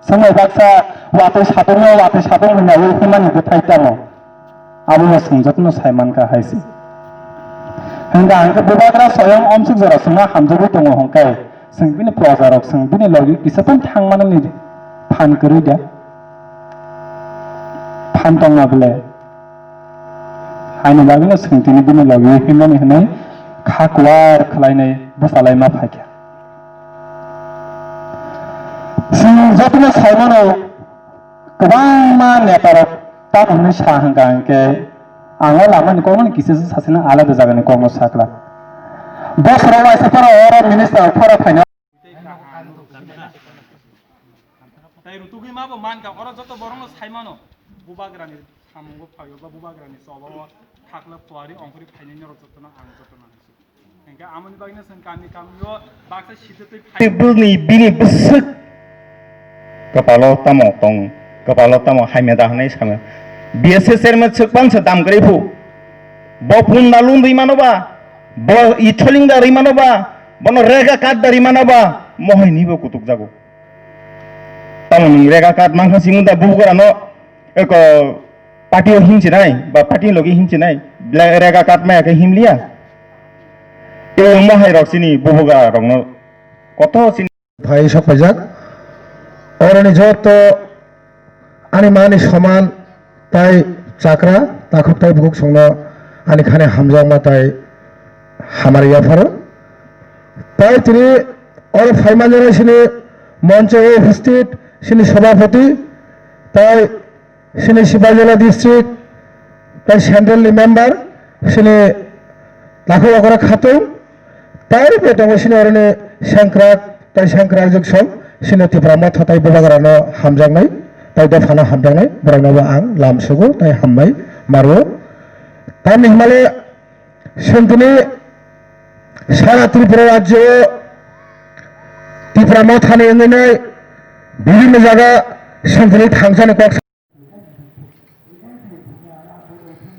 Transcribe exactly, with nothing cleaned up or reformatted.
Swngbai baksa watwi satung no watwi satung hwnyawi himani bwthai tamo? Abono chwng jotono sai mankha hai se. Hwnkha hwnkhe bubagra soyong omsuk jora chwngno hamjagwi tongo hwnkhe chwng bini projarok chwng bini logi kisa phano thangmanani phan kwrwi da? Phan tongma bwle? Haini bagwino chwng tini bini logi himani hwnwi kha kuar khwlainai bwchalaima phaikha. Chwng jotono saimano kwbangma netarok tamo hwnwi sa hwnkha hwnkhe ang o lamani kokmani kisa se sasino alada jagani kokno sakla. Bosoro waisa phano oro minister phara phaina. Tai rutugwi ma bo mankha, oro joto borokno saimano, bubagrani samungo phaio ba bubagrani chobao thakla kuari ongkhorwi phainai norok jotono ang jotono. Hingke amoni bagwino chwng kami kamio baksa sitwtwi phai. Bini, bini bwswk kwpalo tamo tong, kwpalo tamo hamya da hwnwi samya. B S S chairman swk bangsa dam kwrwi phu. Bo punda lundwi mano ba, bo itholing da rwi mano ba, bono rega kat da rwi mano ba, mohai ni bo kutuk jago. Tamo nwng rega kat mankha simi da bubugra no eko party o himchi nai ba party ni logi himchi nai, rega kat maya khe himliya. Tei mohai rok chini bubugra rok no koto chini. Phai sok paijak. Oroni joto ani mani soman tai chakra takhuk tai bukhuk songno ani khani hamjakma tai hamari yapharo. Tai tini oro phaimani sini moncho o upasthit sini sabhapati tai sini Sipahijala district tai central ni member sini Lakhok Okra Khatung tai rwphai tongo sini oroni sengkrak tai sengkrak jwk song sini Tipra Motha tai bubagrano hamjaknai tai dophano hamjaknai borokno bo ang lam sugo tai hambai maro. Tamni hwnmale Chwng tini sara Tripura rajyo o Tipra Mothani wngwi nai bibhinno jaga chwng tini thangsani kok